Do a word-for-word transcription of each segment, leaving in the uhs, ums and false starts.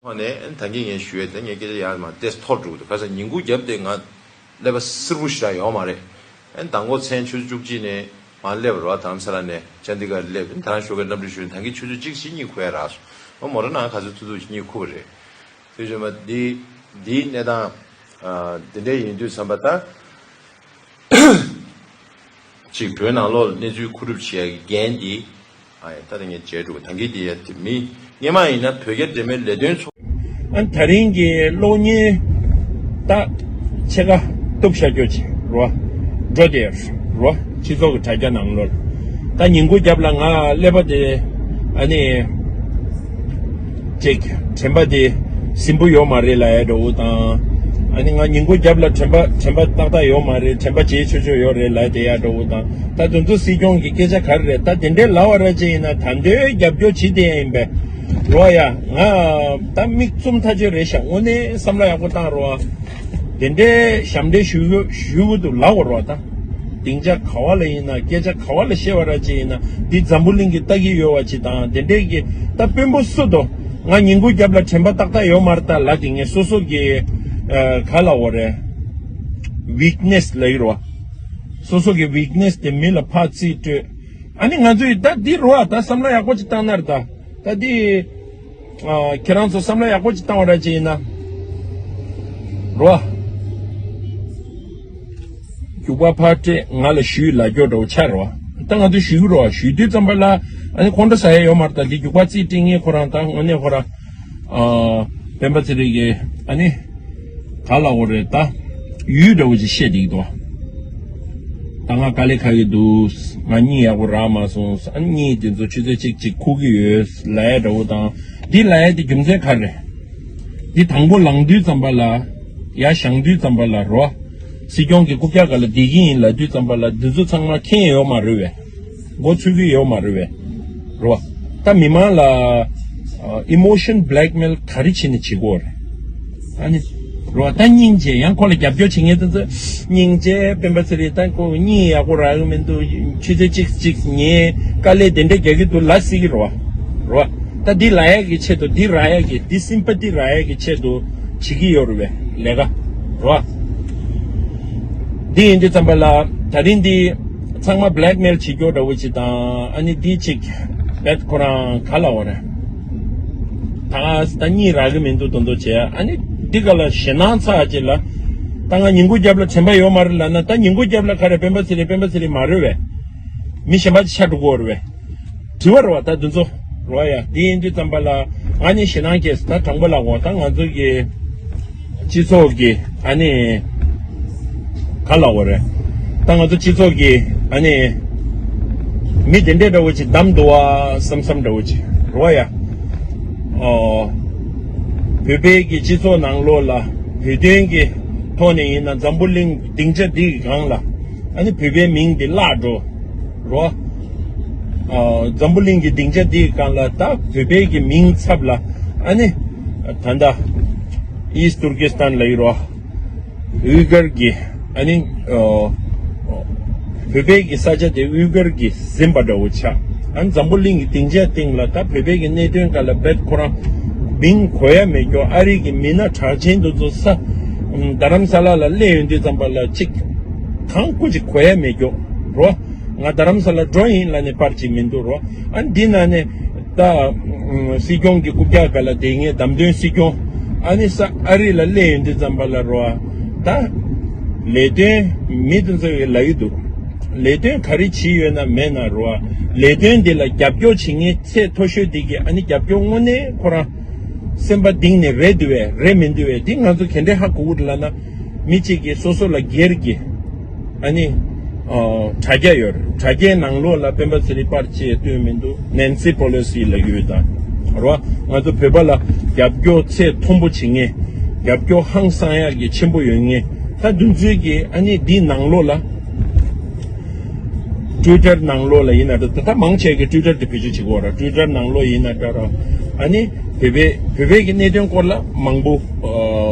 ཐོག་ནས་ད་གིན་ངས་ཞུ་ཡས་དེ་ངས་སྐད་ཆ་ཡར་མར་ཏོག་ཙམ་འཐོར་འགྲོ་གི་འདུག་ག་ས་ཉིན་གུང་རྒྱབ་དེ་ང་ཀླད་པ་སིར་པོ་ཞེ་དྲག་ཡོད་མ་རེད། ཨན་མདང་དགོང་མཚན་ཆུ་ཚོད་བཅུ་གཅིག་ནས་མར་སླེབས་རོགས་དྷ་རམ་ས་ལ་ནས་ཅན་དི་གར་སླེབས། ད་རང་ཞོགས་ཀས་གནམ་གྲུ་ཞུ་ནས་ད་གིན་ཆུ་ཚོད་གཅིག་ཕྱིན་གཉིད་ཁུག་ཡ་རག་སོང་། མོ་ཊ་ནང་ག་ཚོད་ཐུག་ཐུག་གཉིད་ཁུག་པ་རེད། དེ་བཞིན་པ་འདི་འདིའི་གནས་སྟངས་འདི་འདྲ་ཡིན་དུས་ཙམ་པ་ད། གཅིག་བོད་ནང་ལོགས་ལ་གནས་ཚུལ་མཁོ་སྒྲུབ་བྱེད་ཡག་གི་འགན་འདི། ཨ་ཡ་ད་ལྟ་ངས་བྱས་འགྲོ་གི་ད་གིན་འདི་ཡ་དེ་མི་སྔོན་མ་ཡིན་ན་བོད་རྒྱ་འབྲེལ་མོལ་ལས་དོན་ཚོགས། ཨ་ད་རིང་གི་གློག་བརྙན་ད་ཕྱེད་ཀ་གཏུབ་བཞག་རྒྱུ་ཅིག་རོ། འགྲོ་དེ་རོ་སྤྱི་ཚོགས་ཀྱི་དྲ་རྒྱ་ནང་ལོགས་ལ་ད་ཉིན་གུང་རྒྱབ་ལ་ང་ཀླད་པ་དེ་ཨ་ནི། ཅིག་དྲན་པ་དེ་ཟིན་པོ་ཡོད་མ་རེད་ལབ་ཡ་འདྲ་བོ་དང་། ཨ་ནི་ང་ཉིན་གུང་རྒྱབ་ལ་དྲན་པ་དྲན་པ་ཏག་ཏག་ཡོད་མ་རེད། དྲན་པ་བརྗེད་ཆོག་ཆོག་ཡོད་རེད་ལབ་དེ་ཡ་འདྲ་བོ་དང་། ད་དེ་ཚོ་སྲིད་སྐྱོང་གི་སྐད་ཆ་ག་རེ་རེད། ད་དེ་འདྲའི་ལབ་པ་ར་ཅིག་ཡིན་ན་ད་འདོད་རྒྱབ་སྐྱོར་བྱེད་དེ་ཡིན་པས་རོ་ཡ། ང་ད་མིག་བཙུམ་ཐག་ཆོད་རེད་ཤག་དངོས་གནས་བསམ་བློ་ཡག་པོ་བཏང་རོགས། དེ་འདྲའི་ཞབས་འདྲེན་ཞུ་ཞུ་གི་འདུག་ལབ་དགོས་རོགས་ད། སྡིངས་ཆ་ག་བ་ལ་ཡིན་ན་སྐད་ཆ་ག་བ་ལ་བཤད་པ་ར་ཅིག་ཡིན་ན་འདི་འཛམ་བུ་གླིང་གི་ལྟ་གི་ཡོད་པ་ཅིག་དང་དེ་འདྲའི་གི་ད་དཔོན་པོ་སུ་དོ་ང་ཉིན་གུང་རྒྱབ་ལ་དྲན་པ་ཏག་ཏག་ཡོད་མ་རེད་ད་ལབ་དེ་ངས་སོ་སོ་གི་ཨ་ག་ལབ་དགོས་རེད། ཝིག་ནེ་སི་ལབ་ཀྱི་རེད་བ། སོ་སོ་གི་ཝིག་ནེ་སི་དེ་མི་ལ་ཕར་རྩིས་སྤྲོད། ཨ་ནི་ང་ཚོས་ད་འདི་རེད་བ་ད་བསམ་བློ་ཡག་པོ་ཅིག་བཏང་ན་རེད་ད། ད་འདི། ཨ་ཁྱེད་རང་ཚོ་བསམ་བློ་ཡག་པོ་ཅིག་བཏང་བ་ར་ཅིག་ཡིན་ན། རོ། རྒྱུག་པ་ཕར་སྤྲད་ང་ལ་ཞུས་ལབ་རྒྱུ་འདྲ་བོ་ཆགས་རོ། ད་ང་ཚོ་ཞུ་གི་རོ་ཞུ་དུས་ཙམ་པ་ལ་ཨ་ནི་ཁོང་ཁྲོ་ཟ་ཡ་ཡོད་མ་རེད་ད་འདི་རྒྱུག་པ་རྩིས་སྤྲད་མཁན་ཁོ་རང་ད་དངོས་གནས་ཁོ་རང་ཨ་སྤེན་པ་ཚེ་རིང་གིས་ཨ་ནི་ག་ལབ་དགོས་རེད་ད་ཡུལ་འདྲ་བོ་ཅིག་བཤད་བསྡད་ཀྱི་འདུག་ད་ང་དཀའ་ལས་ཁག་གི་འདུག་ང་གཉིད་ཡག་པོ་རག་མ་སོང་། ཨ་ནི་གཉིད་དེ་ཚོ་ཆུ་ཚོད་གཅིག་གཅིག་ཁུག་གི་ཡོད་ལབ་ཡ་འདྲ་བོ་དང་། འདི་ལབ་ཡ་དེ་རྒྱུ་མཚན་ག་རེ་རེད། འདི་དང་པོ་ལངས་དུས་ཙམ་པ་ལ། ཡར་བཞེངས་དུས་ཙམ་པ་ལ་རོ། སྲིད་སྐྱོང་གི་རྐུབ་བཀྱག་སྒང་ལ་བསྡད་ཀྱི་ཡིན་ལབ་དུས་ཙམ་པ་ལ་འདི་ཚོ་ཚང་མ་མཁྱེན་ཡོད་མ་རེད་བས། མགོ་ཚོད་ཀྱི་ཡོད་མ་རེད་བས། རོ། ད་མི་མང་ལ་ཨ་emotion blackmail ག་རེ་བྱས་ནས་བྱེད་དགོས་རེད། ཨ་ནི། རོ་ད་སྙིང་རྗེ་ཡང་ཁོ་ལ་རྒྱབ་སྐྱོར་བྱེད་མཁན་དེ་ཚོ་སྙིང་རྗེ་སྤེན་པ་ཚེ་རིང་ད་ཁོ་གཉིད་ཡག་པོ་རག་གི་མི་འདུག་ཆུ་ཚོད་གཅིག་གཅིག་ཉལ་དཀའ་ལས་དེ་འདྲ་རྒྱག་གི་འདུག་ལབ་སྲིད་ཀྱི་རེད་བ། རེད་བ། ད་འདི་ལབ་ཡག་གི་ཆེད་དུ་འདི་རག་ཡག་གི་འདི་སིམ་པ་ཏི་རག་ཡག་གི་ཆེད་དུ་བྱེད་ཀྱི་ཡོད་རེད་བས་ལས་ཀ། རེད་བ། འདི་ཡིན་དུས་ཙམ་པ་ལ་ད་རིང་འདི་ཚང་མ་blackmail བྱེད་རྒྱུ་འདྲ་བོ་ཅིག་དང་ཨ་ནི་འདི་ཅིག་བེད་ཁོ་རང་ག་ལབ་དགོས་རེད། ད་ད་གཉིད་རག་གི་མི་འདུག་དོན་དུ་བྱས་ཨ་ནི་འདི་ག་ལ་ཞེད་སྣང་ཚ་ཅིག་ལ་ད་ང་ཉིན་གུང་རྒྱབ་ལ་དྲན་པ་ཡོད་མ་རེད་ལབ་ན་ད་ཉིན་གུང་རྒྱབ་ལ་ག་རེ་སྤེན་པ་ཚེ་རིང་སྤེན་པ་ཚེ་རིང་མ་རེད་བས། མི་གཞན་པ་ཅིག་ཆགས་འགྲོ་གི་ཡོད་རེད་བས། དྲི་བ་རེད་བ་ད་འདི་ཚོ་རེད་བ་ཡ། དེ་ཡིན་དུས་ཙམ་པ་ལ་ང་ནི་ཞེད་སྣང་སྐྱེས་ད་དྲང་པོ་ལབ་དགོས་ད་ང་ཚོ་གི་སྤྱི་ཚོགས་ཀྱི་ཨ་ནི་ག་ལབ་དགོས་རེད། ད་ང་ཚོ་སྤྱི་ཚོགས་ཀྱི་ཨ་ནི་མི་དེ་འདྲས་འདྲ་བོ་ཅིག་བདམས་འདུག་བ་བསམ་བསམ་འདྲ་བོ་ཅིག་རེད་བ་ཡ། ཨོ། བོད་པའི་གི་སྤྱི་ཚོགས་ནང་ལོགས་ལ་བོད་དོན་གྱི་ཐོག་ནས་ཡིན་ན་འཛམ་བུ་གླིང་སྡིངས་ཆ་འདི་གི་སྒང་ལ་ཨ་ནི་བོད་པའི་མིང་འདི་བརླག་འགྲོ། རོ། ཨ་འཛམ་བུ་གླིང་གི་སྡིངས་ཆ་འདིའི་སྒང་ལ་ད་བོད་པའི་གི་མིང་ཚབ་ལ་ཨ་ནི་ད་ལྟ་ཨིསྟ་ཏུར་ཀི་སི་ཐན་ལབ་ཀྱི་རོ། ཨུའི་གར་གི་ཨ་ནི་ཨ་བོད་པའི་གི་ས་ཆ་དེ་ཨུའི་གར་གི་ཟིན་པ་འདྲ་བོ་ཆགས། ཨ་ནི་འཛམ་བུ་གླིང་གི་སྡིངས་ཆའི་སྟེང་ལ་ད་བོད་པའི་གི་གནད་དོན་སྒང་ལ་རྦད་ཁོ་རང་མིང་གོ་ཡ་མེད་རྒྱུ། ཨ་རི་གི་མི་སྣ་གྲགས་ཅན་དེ་ཚོ་ས་རྡ་རམ་ས་ལ་ལ་སླེབས་ཡོང་དུས་ཙམ་པ་ལ་གཅིག་གང་སྐུ་ཅིག་གོ་ཡ་མེད་རྒྱུ་རོ། ང་རྡ་རམ་ས་ལ་འགྲོ་ཡིན་ལབ་ནས་པར་ཅིག་མི་འདུག་རོ། ཨ་འདི་ན་ནས་ད་སྲིད་སྐྱོང་གི་རྐུབ་བཀྱག་སྒང་ལ་བསྡད་མཁན་བདམས་ཐོན་སྲིད་སྐྱོང་ཨ་ནི་ས་ཨ་རི་ལ་སླེབས་ཡོང་དུས་ཙམ་པ་ལ་རོ། ད་ལས་དོན་མི་དེ་ཚོ་གིས་ལབ་ཀྱི་འདུག་ལས་དོན་ག་རེ་བྱས་ཡོད་ན་མེད་ན་རོ། ལས་དོན་འདི་ལ་རྒྱབ་སྐྱོར་བྱེད་མཁན་ཚད་མཐོ་ཤོས་འདི་གིས་ཨ་ནི་རྒྱབ་སྐྱོར་དངོས་གནས་ཁོ་རང་སེམས་པ་གཏིང་ནས་རེད་འདུག་བས་རེད་མི་འདུག་བས་འདི་ང་ཚོ་ག་འདྲས་ཧ་གོ་གི་རེད་ལབ་ན། མི་གཅིག་གིས་སོ་སོ་ལ་སྒེར་གྱི་ཨ་ནི་ཨ་དྲ་རྒྱ་ཡོད་རེད། དྲ་རྒྱའི་ནང་ལོགས་ལ་སྤེན་པ་ཚེ་རིང་པར་ཅིག་བཏོན་མི་འདུག Nancy Pelosi ལབ་ཀྱི་ཡོད་ད་རོ། ང་ཚོ་བོད་པ་ལ་རྒྱབ་སྐྱོར་ཚད་མཐོན་པོ་བྱེད་མཁན་རྒྱབ་སྐྱོར་ཧང་སང་ཡག་གི་ཆེན་པོ་ཡོད་མཁན་ད་འདི་ཚོའི་གི་ཨ་ནི་འདིའི་ནང་ལོགས་ལ། Twitter་ནང་ལོགས་ལ་ཡིན་ན་འགྲོ་ད་ལྟ་མང་ཆེ་གི་Twitter་དེ་བེད་སྤྱོད་བྱེད་ཀྱི་ཡོད་རེད། Twitter་ནང་ལོགས་ཡིན་ན་འདྲ་ར་ཨ་ནི་བོད་པའི་བོད་པའི་གི་གནད་དོན་སྐོར་ལ་མང་པོ་ཨ་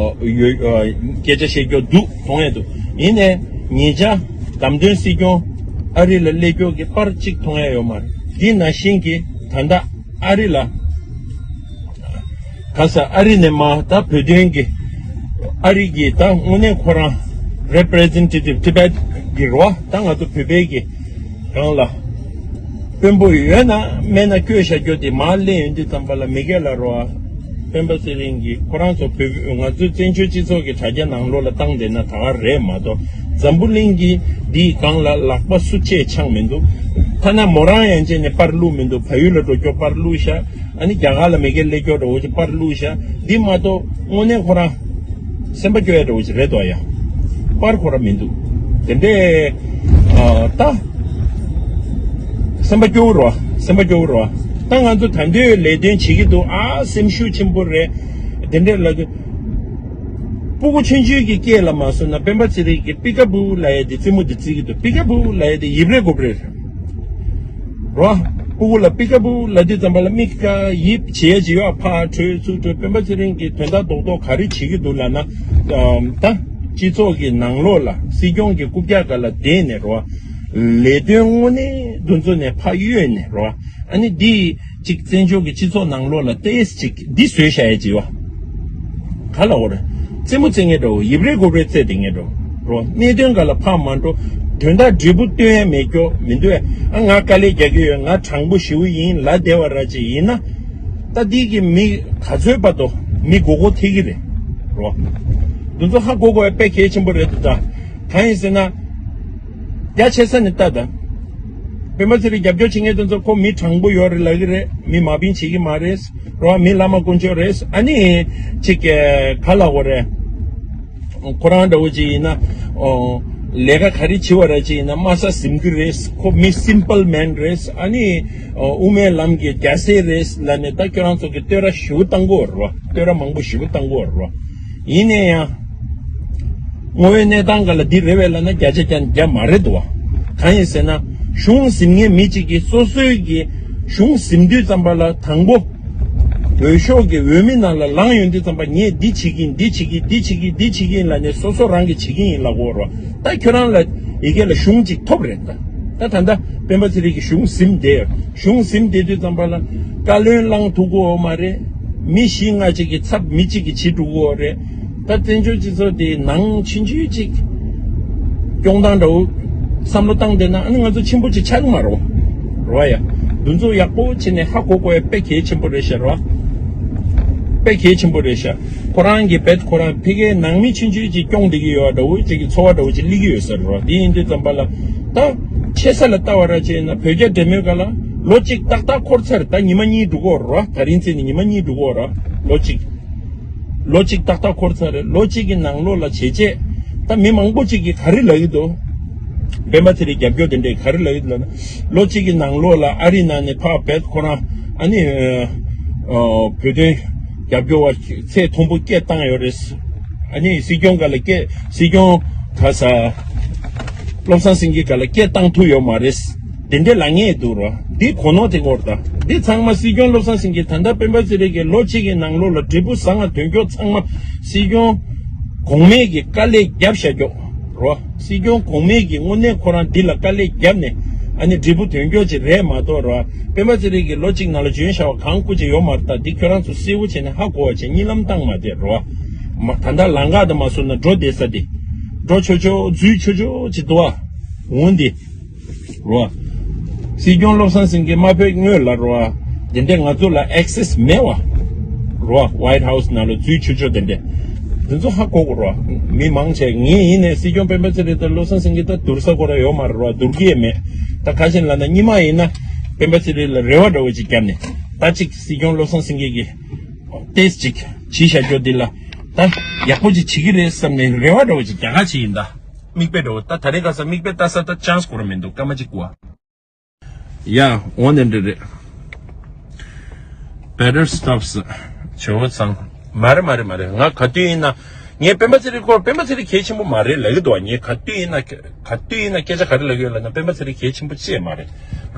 ཡོད་ཨ་སྐད་ཆ་བཤད་རྒྱུ་འདུག་མཐོང་ཡ་འདུག་ཡིན་ནའི་ཉེ་ཆར་བདམས་ཐོན་སྲིད་སྐྱོང་ཨ་རི་ལ་སླེབས་རྒྱུ་གི་པར་གཅིག་མཐོང་ཡ་ཡོད་མ་རེད། འདི་ནང་བཞིན་གི་ད་ལྟ་ཨ་རི་ལ་ ད་ས་ཨ་རི་ནས་མ་ད་བོད་དོན་གྱི་ཨ་རི་གི་ད་དངོས་གནས་ཁོ་རང་representative Tibet གི་རོ། ད་ང་ཚོ་བོད་པའི་གི་རང་ལ་དཔོན་པོ་ཡོད་ན་མེད་ན་བསྐོས་བཞག་རྒྱུ་དེ་མར་སླེབས་ཡོང་དུས་ཙམ་པ་ལ་མི་སྒེར་ལ་རོ། སྤེན་པ་ཚེ་རིང་གིས་ཁོ་རང་ཚོ་བོད་ང་ཚོའི་བཙན་བྱོལ་སྤྱི་ཚོགས་ཀྱི་དྲ་རྒྱ་ནང་ལོགས་ལ་བཏང་བསྡད་ན་ད་ག་རེད་མ་གཏོགས། འཛམ་བུ་གླིང་གི་འདིའི་སྒང་ལ་ལག་པ་སུ་གཅད་འཆང་མི་འདུག་ཐ་ན་མོ་རང་ཡང་བྱས་ནས་པར་བླུགས་མི་འདུག་བལ་ཡུལ་ལ་འགྲོ་སྐྱོ་པར་བླུགས་ཤག་ཨ་ནི་རྒྱ་གར་ལ་མི་སྒེར་སླེབས་སྐྱོ་འགྲོ་ཅིག་པར་བླུགས་ཤག་འདི་མ་གཏོགས་དངོས་གནས་ཁོ་རང་སེམས་པ་སྐྱོ་ཡ་འགྲོ་ཅིག་རེད་དོ་ཡ། པར་ཁོ་རང་མི་འདུག་དེ་འདྲས་ཨ་ད་སེམས་པ་སྐྱོ་རོ། སེམས་པ་སྐྱོ་རོ། ད་ང་ཚོ་ད་འདོད་ལས་དོན་བྱེད་ཀྱི་འདུག་ཨ་སེམས་ཤུགས་ཆེན་པོ་རེད། དེ་འདྲས་ལ་དུས་སྤུ་གུ་ཆུང་ཆུང་གི་སྐད་ལ་མ་སོང་ན་སྤེན་པ་ཚེ་རིང་གི་པི་ཀ་བུ་ལ་ཡ་དེ་རྩེད་མོ་དེ་རྩེད་ཀྱི་འདུག་པི་ཀ་བུ་ལ་ཡ་དེ་ཡིབ་རེ་གོབ་རེ་རེད། རོ། སྤུ་གུ་ལ་པི་ཀ་བུ་ལ་དུས་ཙམ་པ་ལ་མིག་ཀ་ཡིབ་བྱེད་ཀྱི་ཡོད། ཕར་བྲོས་ཚུར་བྲོས་སྤེན་པ་ཚེ་རིང་གི་དོན་དག་རྡོག་རྡོག་ག་རེ་བྱེད་ཀྱི་འདུག་ལབ་ན། ད་སྤྱི་ཚོགས་ཀྱི་ནང་ལོགས་ལ་སྲིད་སྐྱོང་གི་རྐུབ་བཀྱག་སྒང་ལ་བསྡད་ནས་རོ། ལས་དོན་དངོས་གནས་འདུ་འཛོམས་ནས་ཕར་གཡོལ་ནས་རོ། ཨ་ནི་འདི་ཅིག་བཙན་བྱོལ་གྱི་སྤྱི་ཚོགས་ནང་ལོགས་ལ་ཏེས་ཅིག་འདི་བཟོས་བཞག་ཡས་ཅིག་ཡོད། ག་ལ་འོ་རེད། རྩེད་མོ་རྩེ་ངེས་འགྲོ་ཡིབ་རེ་གོབ་རེ་རྩེ་དེ་ངེས་འགྲོ་རོ། གནད་དོན་ག་ལ་ཕར་མ་འགྲོ། དོན་དག་འབྲས་བུ་སྟོན་ཡས་མེད་སྐྱོ་མི་འདུག་ཨ་ང་དཀའ་ལས་རྒྱག་གི་ཡོད། ང་དྲང་པོ་ཞེ་པོ་ཡིན་ལབ་བསྡད་པ་ར་ཅིག་ཡིན་ན། ད་འདི་གི་མི་ག་ཚོད་བར་དུ་མི་མགོ་སྐོར་ཐེབས་ཀྱི་རེད་རོ། འདི་ཚོ་ཧ་གོ་དགོས་ཡ་དཔེ་གལ་ཆེན་པོ་རེད་འདུག་ད་གང་ཡིན་ཟེར་ན། རྒྱ་ཆེ་ས་ནས་ལྟ་དང་། སྤེན་པ་ཚེ་རིང་རྒྱབ་སྐྱོར་བྱེད་མཁན་དེ་ཚོ་ཁོ་མི་དྲང་པོ་ཡོད་རེད་ལབ་ཀྱི་རེད། མི་མ་བིན་བྱེད་ཀྱི་མ་རེད། རོ། མི་བླ་མ་དཀོན་མཆོག་རེད། ཨ་ནི་ཅིག་ག་ལ་འོ་རེད། ཁོ་རང་འདྲ་བོ་ཅིག་ཡིན་ན། ཨོ། ལས་ཀ་ག་རེ་བྱེད་པ་ར་ཅིག་ཡིན་ན་དམའ་ས་ཟིན་གྱི་རེད། ཁོ་མི་simple man རེད། ཨ་ནི་ཨོ་དབུ་མའི་ལམ་གྱི་རྒྱལ་སྲས་རེད་ལབ་ནས་ད་ཁྱོད་རང་ཚོ་གི་བསྟོད་ར་ཞེ་པོ་བཏང་གི་ཡོད་རེད་བ། བསྟོད་ར་མང་པོ་ཞེ་པོ་བཏང་གི་ཡོད་རེད་བ། ཡིན་ན་ཡང་། དངོས་ཡོད་གནས་སྟངས་སྒང་ལ་འདི་རེད་བས་ལབ་ན་བརྒྱ་ཆ་བརྒྱ་བརྒྱ་མ་རེད་འདུག་བ། གང་ཡིན་ཟེར་ན། གཞུང་ཟིན་མཁན་མི་གཅིག་གིས་སོ་སོའི་གི་གཞུང་ཟིན་དུས་ཙམ་པ་ལ་དང་པོ། འོས་ཤོག་གི་འོས་མི་ནང་ལ་ལངས་ཡོང་དུས་ཙམ་པ་ངས་འདི་བྱེད་ཀྱི་ཡིན། འདི་བྱེད་ཀྱི་ཡིན། འདི་བྱེད་ཀྱི་ཡིན། འདི་བྱེད་ཀྱི་ཡིན་ལབ་ནས་སོ་སོ་རང་གིས་བྱེད་ཀྱི་ཡིན་ལབ་དགོས་རེད་བ། ད་ཁྱོད་རང་ལ་ཡི་གེ་ལ་གཞུང་གཅིག་ཐོབ་རེད་ད། ད་ད་ལྟ་སྤེན་པ་ཚེ་རིང་གིས་གཞུང་ཟིན་བསྡད་ཡོད། གཞུང་ཟིན་བསྡད་དུས་ཙམ་པ་ལ་བཀའ་བློན་བླངས་ཐུབ་ཀྱི་ཡོད་མ་རེད། མི་བཞི་ལྔ་གཅིག་གི་ཚབ་མི་གཅིག་གིས་བྱེད་འགྲོ་གི་ཡོད་རེད། ད་བཙན་བྱོལ་སྤྱི་ཚོགས་དེའི་ནང་ཆུང་ཆུང་གཅིག་སྐྱོང་སྟངས་འདྲ་བོ་བསམ་བློ་བཏང་བསྡད་ན་ཨ་ནི་ང་ཚོ་ཆེན་པོ་གཅིག་ཆགས་ཀྱི་མ་རེད་བ། རེད་བ་ཡ། འདི་ཚོ་ཡག་པོ་བྱས་ནས་ཧ་གོ་དགོས་ཡ་དཔེ་གལ་ཆེན་པོ་རེད་ཤག་རེད་བ། དཔེ་གལ་ཆེན་པོ་རེད་ཤག་ཁོ་རང་གི་བེད་ཁོ་རང་ཕ་གིའི་ནང་མི་ཆུང་ཆུང་གཅིག་སྐྱོང་བསྡད་ཀྱི་ཡོད་འདྲ་བོ་ཅིག་གི་ཚོར་བ་འདྲ་བོ་ཅིག་སླེབས་ཀྱི་ཡོད་ས་རེད་བ། དེ་ཡིན་དུས་ཙམ་པ་ལ་ད་ཆེ་ས་ལ་ལྟ་བ་ར་བྱས་ན་བོད་རྒྱ་འབྲེལ་མོལ་སྒང་ལ་ལོ་གཅིག་ཏག་ཏག་འཁོར་ཚར། ད་ཉི་མ་གཉིས་འགྲོ་གི་ཡོད་རེད་བ། ད་རིང་ཚེ་ནི་ཉི་མ་གཉིས་འགྲོ་གི་ཡོད་རེད་བ། ལོ་གཅིག་ལོ་གཅིག་ཏག་ཏག་འཁོར་ཚར་རེད། ལོ་གཅིག་གི་ནང་ལོགས་ལ་བྱས་རྗེས་ད་མི་མང་པོ་ཅིག་གིས་ག་རེ་ལབ་ཀྱི་འདུག་སྤེན་པ་ཚེ་རིང་རྒྱབ་སྐྱོར་དེ་འདྲས་ག་རེ་ལབ་ཀྱི་འདུག་ལབ་ན། ལོ་གཅིག་གི་ནང་ལོགས་ལ་ཨ་རི་ནང་ནས་ཕར་བེད་ཁོ་རང་ཨ་ནི་ཨ་བོད་དོན་རྒྱབ་སྐྱོར་བ་ཚད་མཐོན་པོ་སྐད་བཏང་ཡོད་རེད། ཨ་ནི་སྲིད་སྐྱོང་སྒང་ལ་སྐད་སྲིད་སྐྱོང་ག་ས་བློ་བཟང་སེང་གེ་སྒང་ལ་སྐད་བཏང་ཐུབ་ཡོད་མ་རེད། དེ་འདྲས་ལབ་མཁན་འདུག་ར། འདི་གོ་ནོར་དེ་སྐོར་དང་འདི་ཚང་མ་སྲིད་སྐྱོང་བློ་བཟང་སེང་གེ་ད་ལྟ་སྤེན་པ་ཚེ་རིང་གིས་ལོ་གཅིག་གི་ནང་ལོགས་ལ་འབྲས་བུ་བཟང་ང་ཐོན་སྐྱོ་ཚང་མ་སྲིད་སྐྱོང་གོང་མས་ཀྱི་དཀའ་ལས་བརྒྱབ་བཞག་སྐྱོ་ར། སྲིད་སྐྱོང་གོང་མས་ཀྱི་དངོས་གནས་ཁོ་རང་འདི་ལ་དཀའ་ལས་བརྒྱབ་ནས་ཨ་ནི་འབྲས་བུ་ཐོན་སྐྱོ་ཅིག་རེད་མ་གཏོགས་ར། སྤེན་པ་ཚེ་རིང་གིས་ལོ་གཅིག་ནང་ལ་འཇོན་བྱ་བ་གང་བསྐུལ་ཅིག་ཡོད་མ་རེད། ད་འདི་ཁྱོད་རང་ཚོ་གསལ་བོ་བྱས་ནས་ཧ་གོ་བ་བྱས་གཉིད་ལམ་བཏང་མ་བསྡད་ར། མ་ད་ལྟ་ལམ་ཁ་དུ་མ་སོང་ན་འགྲོ་བསྡད་ས་དེ་འགྲོ་ཆོག་ཆོག་འཛུལ་ཆོག་ཆོག་ཅིག་འདུག་ཨ། འོང་འདི། རོ། སྲིད་སྐྱོང་བློ་བཟང་སེང་གེ་མ་ཕེབས་སྔོན་ལ་རོ། དེ་འདྲས་ང་ཚོ་ལ་ཨེག་སེས་མེད་བ། རོ། ཝའིཊ་ཧའུ་སི་ནང་ལ་འཛུལ་ཆོག་ཆོག་དེ་འདྲས། དེ་ཚོ་ཧ་གོ་གོ་རོ། མི་མང་ཆེ་ངས་ཡིན་ནས་སྲིད་སྐྱོང་སྤེན་པ་ཚེ་རིང་དང་བློ་བཟང་སེང་གེ་ད་བསྡུར་ས་ཁོ་ར་ཡོད་མ་རེད་རོ། བསྡུར་གི་ཡས་མེད། ད་ཁ་ཆེན་ལ་ན་སྔོན་མ་ཡིན་ན་སྤེན་པ་ཚེ་རིང་ལ་རེ་བ་འདྲ་བོ་ཅིག་བརྒྱབ་ནས་ད་ཅིག་སྲིད་སྐྱོང་བློ་བཟང་སེང་གེ་གིས་ཏེས་ཅིག་བྱས་བཞག་རྒྱུ་འདི་ལ་ད་ཡག་པོ་ཅིག་བྱེད་ཀྱི་རེད་བསམ་ནས་རེ་བ་འདྲ་བོ་ཅིག་རྒྱག་ག་ཅིག་ཡིན་ད། མིག་དཔེ་འདྲ་བོ་ད་ད་རེས་ཁ་སང་མིག་དཔེ་ལྟ་ས་ད་ཅན་སི་ཁོ་རང་མི་འདུག་སྐར་མ་གཅིག་གོ། ཡ། འོ་དེ་འདྲ་རེད། Better stops. ཇོ་བོ་ཚང་། མ་རེད་མ་རེད་མ་རེད། ང་ག་དུས་ཡིན་ན། ངས་སྤེན་པ་ཚེ་རིང་སྐོར་སྤེན་པ་ཚེ་རིང་གལ་ཆེན་པོ་མ་རེད་ལབ་ཀྱི་འདུག་བ། ངས་ག་དུས་ཡིན་ན་ག་དུས་ཡིན་ན་སྐད་ཆ་ག་རེ་ལབ་ཀྱི་ཡོད་ལབ་ན་སྤེན་པ་ཚེ་རིང་གལ་ཆེན་པོ་ཅིག་མ་རེད།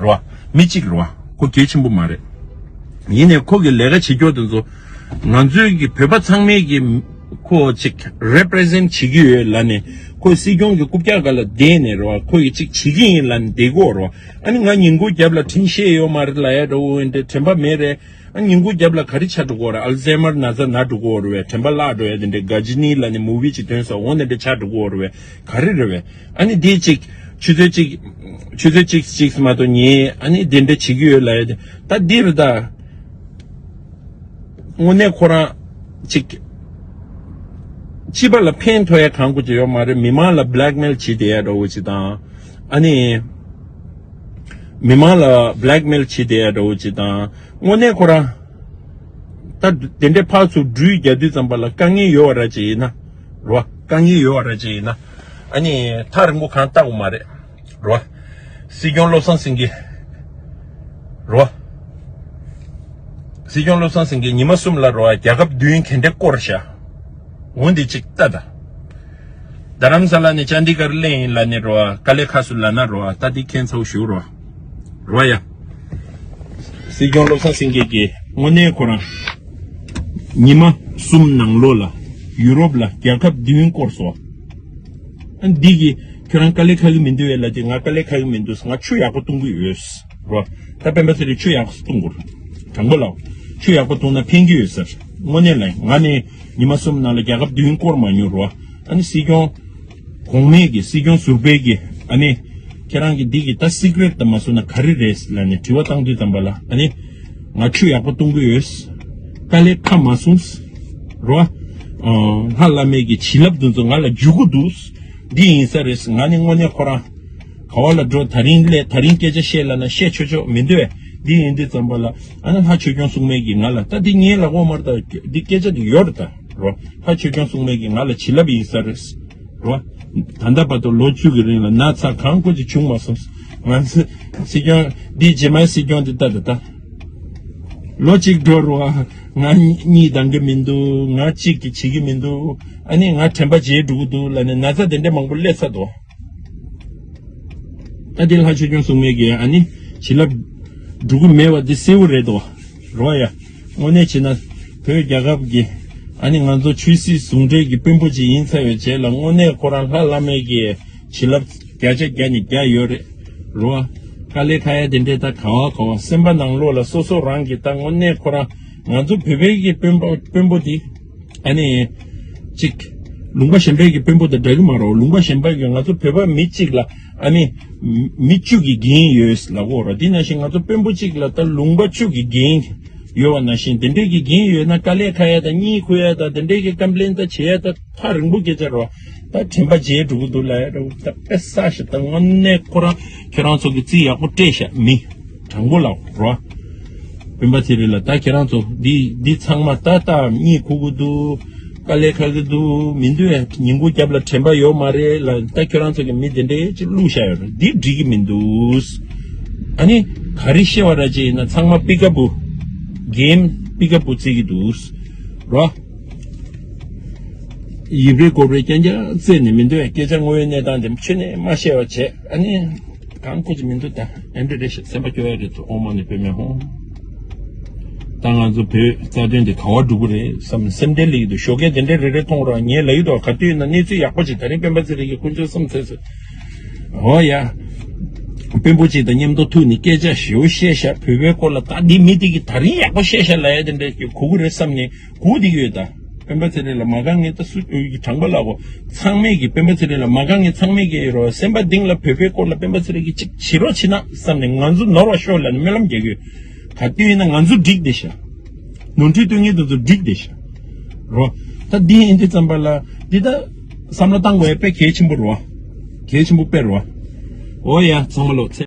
རེད་བ། མི་གཅིག་རེད་བ། ཁོ་གལ་ཆེན་པོ་མ་རེད། ཡིན་ནའི་ཁོ་གི་ལས་ཀ་བྱེད་རྒྱུ་དེ་ཚོ་ང་ཚོའི་གི་བོད་པ་ཚང་མའི་གི་ཁོ་ཅིག་རེ་པི་རི་ཟེན་ཊི་བྱེད་ཀྱི་ཡོད་ལབ་ནས་ཁོ་སྲིད་སྐྱོང་གི་རྐུབ་བཀྱག་སྒང་ལ་བསྡད་ནས་རེད་བ། ཁོ་ཡི་ཅིག་བྱེད་ཀྱི་ཡིན་ལབ་ནས་བསྡད་ཀྱི་ཡོད་རེད་བ། ཨ་ནི་ང་ཉིན་གུང་རྒྱབ་ལ་དྲན་ཤེས་ཡོད་མ་རེད་ལབ་ཡ་འདྲ་བོ་འདྲ་དྲན་པ་མེད་རེད། ཨ་ཉིན་གུང་རྒྱབ་ལ་ག་རེ་ཆགས་འགྲོ་གི་ཡོད་རེད། ཨལ་ཛའི་མར་ན་ཚ་ན་འགྲོ་གི་ཡོད་རེད་བས། དྲན་པ་བརླག་འགྲོ་ཡ་དེ་འདྲའི་ག་ཇི་ནི་ལབ་ནས་མུ་བི་ཅིག་ཐོན་སོང་། འོ་དེ་འདྲ་ཆགས་འགྲོ་གི་ཡོད་རེད་བས། ག་རེ་རེད་བས། ཨ་ནི་དེ་གཅིག་ཆུ་ཚོད་གཅིག་ཆུ་ཚོད་གཅིག་གཅིག་མ་གཏོགས་ཉལ། ཨ་ནི་དེ་འདྲ་བྱེད་ཀྱི་ཡོད་ལབ་ཡ་དེ་ད་འདི་རེད་ད། དངོས་གནས་ཁོ་རང་ཅིག་སྤྱི་པ་ལ་ཕན་ཐོགས་ཡ་གང་དགོས་ཀྱི་ཡོད་མ་རེད། མི་མང་ལ་བྷེ་ལེག་མེལ་བྱེད་བསྡད་ཡ་འདྲ་བོ་ཅིག་དང་། ཨ་ནི། མི་མང་ལ་བྷེ་ལེག་མེལ་བྱེད་བསྡད་ཡ་འདྲ་བོ་ཅིག་དང་། དངོས་གནས་ཁོ་རང་། ད་དེ་འདྲའི་ཕར་ཚུར་འགྲུལ་རྒྱག་དུས་ཙམ་པ་ལ་དཀའ་ངལ་ཡོད་པ་ར་ཅིག་ཡིན་ན། རོ། དཀའ་ངལ་ཡོད་པ་ར་ཅིག་ཡིན་ན། ཨ་ནི་ཐག་རིང་པོ་གང་ལྟ་དགོས་མ་རེད། རོ། སྲིད་སྐྱོང་བློ་བཟང་སེང་གེ། རོ། སྲིད་སྐྱོང་བློ་བཟང་སེང་གེ་ཉི་མ་གསུམ་ལ་རོ་རྒྱལ་ཁབ་བདུན་ག་འདྲ་བསྐོར་བཞག་འོ་འདི་གཅིག་ལྟ་ད། རྡ་རམ་ས་ལ་ནས་ཅན་ཌི་གར་སླེབས་ཡིན་ལབ་ནས་རོ། དཀའ་ལས་ཁག་སུ་ལབ་ན་རོ། ད་འདི་མཁྱེན་ཚར་བ་ཞུ་རོ། རོ་ཡ། སྲིད་སྐྱོང་བློ་བཟང་སེང་གེ་གིས་དངོས་གནས་ཁོ་རང་ཉི་མ་གསུམ་ནང་ལོགས་ལ་ཡུ་རོབ་ལ་རྒྱལ་ཁབ་བདུན་བསྐོར་སོང་། ཨ་འདི་གིས་ཁྱོད་རང་དཀའ་ལས་ཁག་གི་མི་འདུག་ཨེ་ལབ་དུས། ང་དཀའ་ལས་ཁག་གི་མི་འདུག་ང་ཆུ་ཡག་པོ་བཏུང་གི་ཡོད། རོ། ད་སྤེན་པ་ཚེ་རིང་ཆུ་ཡག་པོ་བཏུང་དགོས། དྲང་པོ་ལབ། ཆུ་ཡག་པོ་བཏུང་ན་ཕན་གྱི་ཡོད་ཟེར། དངོས་གནས་ལ་ང་ནི་ཉི་མ་གསུམ་ནང་ལ་རྒྱལ་ཁབ་བདུན་བསྐོར་མ་མྱོང་རོ། ཨ་ནི་སྲིད་སྐྱོང་གོང་མའི་གི་སྲིད་སྐྱོང་ཟུར་པའི་གི་ཨ་ནི་ཁྱེད་རང་གི་འདི་གི་ད་སི་ཀི་རེ་ཊི་ད་མ་སོང་ན་ག་རེ་རེད་ལབ་ནས་དྲི་བ་བཏང་དུས་ཙམ་པ་ལ། ཨ་ནི་ང་ཆུ་ཡག་པོ་བཏུང་གི་ཡོད། དཀའ་ལས་ཁག་མ་སོང་རོ། ཨ། ལྷ་བླ་མའི་གི་བྱིན་རླབས་འདི་ཚོ་ང་ལ་འཇུག་གི་འདུག་འདི་ཡིན་ས་རེད། ང་ནི་དངོས་གནས་ཁོ་རང་ག་བ་ལ་འགྲོ། ད་རིང་སླེབས། ད་རིང་སྐད་ཆ་བཤད་ལབ་ན་བཤད་ཆོག་ཆོག་མི་འདུག་ཨེ། འདི་ཡིན་དུས་ཙམ་པ་ལ་ཨ་ནི་ལྷ་ཆོས་སྐྱོང་སྲུང་མའི་གི་ང་ལ་ད་འདི་ངའི་ལག་འོག་མར་ད་འདི་སྐད་ཆ་འདི་ཡོད་རེད་ད་རོ། ལྷ་ཆོས་སྐྱོང་སྲུང་མའི་གི་ང་ལ་བྱིན་རླབས་ཡིན་ས་རེད་རོ། ད་ལྟ་བར་དུ་ལོ་བཅུ་གི་རིང་ལ་ན་ཚ་གང་དགོས་ཀྱི་བྱུང་མ་སོང་། ང་ཚོ་སྲིད་སྐྱོང་འདི་རྗེས་མའི་སྲིད་སྐྱོང་འདི་ལྟ་ད་ལྟ་ལོ་གཅིག་འགྲོ་རུ་ང་གཉིད་འདང་གི་མི་འདུག་ང་གཅིག་གིས་བྱེད་ཀྱི་མི་འདུག་ཨ་ནི་ང་དྲན་པ་བརྗེད་འགྲོ་གི་འདུག་ལབ་ནས་ན་ཚ་དེ་འདྲ་མང་པོ་སླེབས་ཚར་འདུག་ད་དེ་ལྷ་ཆོས་སྐྱོང་སྲུང་མའི་གི་ཨ་ནི་བྱིན་རླབས་འགྲོ་གི་མེད་པ་འདི་གསལ་པོ་རེད་དོ། རོ་ཡ། དངོས་གནས་བྱས་ན་བོད་རྒྱལ་ཁབ་ཀྱི་ཨ་ནི་ང་ཚོ་ཆོས་སྲིད་ཟུང་འབྲེལ་གྱི་དཔོན་པོ་ཅིག་ཡིན་ཚར་བའི་རྗེས་ལ་དངོས་གནས་ཁོ་རང་ལྷ་བླ་མའི་གི་བྱིན་རླབས་བརྒྱ་ཆ་བརྒྱ་ནས་བརྒྱ་ཡོད་རེད། རོ། དཀའ་ལས་ཁག་ཡ་དེ་འདྲས་ད་ག་བ་ག་བ་སེམས་པ་ནང་ལོགས་ལ་སོ་སོ་རང་གི་ད་དངོས་གནས་ཁོ་རང་ང་ཚོ་བོད་པའི་གི་དཔོན་པོ་དཔོན་པོ་དེ། ཨ་ནི། གཅིག་ལུང་པ་གཞན་པའི་གི་དཔོན་པོ་དང་འདྲ་གི་མ་རེད། ལུང་པ་གཞན་པའི་གི་ང་ཚོ་བོད་པ་མི་གཅིག་ལ་ཨ་ནི། མི་བཅུ་གི་འགན་ཡོད་ལབ་གོ་ར། དེ་ནང་བཞིན་ང་ཚོ་དཔོན་པོ་གཅིག་ལ་ད་ལུང་པ་བཅུ་གི་འགན་ཡོད་པ་ནང་བཞིན་དེ་འདྲའི་གི་འགན་ཡོད་ན་དཀའ་ལས་ཁག་ཡ་དང་གཉིད་ཁུག་ཡ་དང་དེ་འདྲའི་གི་ཀམ་པི་ལེན་ད་བྱེད་ཡ་ད་ཐག་རིང་པོ་སྐད་ཆ་རེད་བ། ད་དྲན་པ་བརྗེད་འགྲོ་གི་འདུག་ལབ་ཡ་རེད་བ། ད་དཔེ་བསགས་ཤིག་ད་དངོས་གནས་ཁོ་རང་ཁྱོད་རང་ཚོ་གི་རྩིས་ཡག་པོ་སྤྲད་ཤག་མི། དྲང་པོ་ལབ་རོ། སྤེན་པ་ཚེ་རིང་ལ་ད་ཁྱེད་རང་ཚོ་འདི་འདི་ཚང་མ་ཏག་ཏག་གཉིད་ཁུག་གི་འདུག་དཀའ་ལས་ཁག་གི་འདུག་མི་འདུག་ཉིན་གུང་རྒྱབ་ལ་དྲན་པ་ཡོད་མ་རེད་ལ། ད་ཁྱེད་རང་ཚོ་གི་མི་དེ་འདྲས་ཅིག་བླུགས་བཞག་ཡོད་རེད། འདི་འགྲིག་གི་མི་འདུག་ཨ་ནི་ག་རེ་བཤད་པ་ར་ཅིག་ཡིན་ན་ཚང་མ་པི་ཀ་པུ། གེམ་པི་ཀ་པུ་རྩེ་གི་འདུག་རོ། ཡིབ་རེ་གོབ་རེ་རྐྱང་རྐྱང་རྩེ་ནས་མི་འདུག་སྐད་ཆ་དངོས་ཡོད་གནས་སྟངས་དེ་ཆུ་ནས་མ་བཤད་པ་བྱས། ཨ་ནི། གང་ཁུ་ཅི་མི་འདུག་ད་ཨེ་འདྲ་རེ་ཞིག་སེམས་པ་སྐྱོ་ཡ་རེད་དོ། ཨོ་མ་ནི་པེ་མེ་ཧོ། ད་ང་ཚོ་བོད་རྩ་དོན་དེ་ག་བ་འགྲོ་གི་རེད་བསམ་སེམས་ཁྲལ་སླེབས་ཀྱི་འདུག་ཞོགས་ཀས་དེ་འདྲ་རེ་རེ་མཐོང་ར་ངས་ལབ་ཀྱི་འདུག་ག་དུས་ཡིན་ན་གནས་ཚུལ་ཡག་པོ་ཅིག་ད་རིང་སྤེན་པ་ཚེ་རིང་གི་དཀོན་མཆོག་གསུམ་ཚེ་ཚེ། ཨོ་ཡ། དཔོན་པོ་ཅིག་དང་མཉམ་དུ་ཐུག་ནས་སྐད་ཆ་ཞེ་པོ་བཤད་ཤག་བོད་པའི་སྐོར་ལ་ད་འདི་མི་དེ་གིས་ད་རིང་ཡག་པོ་བཤད་ཤག་ལབ་ཡ་དེ་འདྲ་གི་གོ་གི་རེད་བསམ་ནས། གོ་བསྡད་ཀྱི་ཡོད་ད། སྤེན་པ་ཚེ་རིང་ལ་མ་དགའ་ངས་ད་སུ་ཡོད་ཀྱི་དྲང་པོ་ལབ་གོ། ཚང་མས་ཀྱི་སྤེན་པ་ཚེ་རིང་ལ་མ་དགའ་ངས་ཚང་མས་ཀྱི་རོ་སེམས་པ་གཏིང་ལ་བོད་པའི་སྐོར་ལ་སྤེན་པ་ཚེ་རིང་གིས་ཅིག་བྱེད་རོགས་བྱེད་ན་བསམ་ནས་ང་ཚོ་ནོར་བ་ཤོར་ལབ་ནས་སྨོན་ལམ་རྒྱག་གི་ཡོད། ག་དུས་ཡིན་ན་ང་ཚོ་འགྲིག་བསྡད་ཤག་ནོར་འཁྲུལ་སྟོན་མཁན་དེ་ཚོ་འགྲིག་བསྡད་ཤག་རོ། ད་འདི་ཡིན་དུས་ཙམ་པ་ལ་འདི་ད་བསམ་བློ་བཏང་དགོས་ཡ་དཔེ་གལ་ཆེན་པོ་རོ། གལ་ཆེན་པོ་དཔེ་རོ། ཨོ་ཡ་ཚང་མ་ལོ་ཚེ།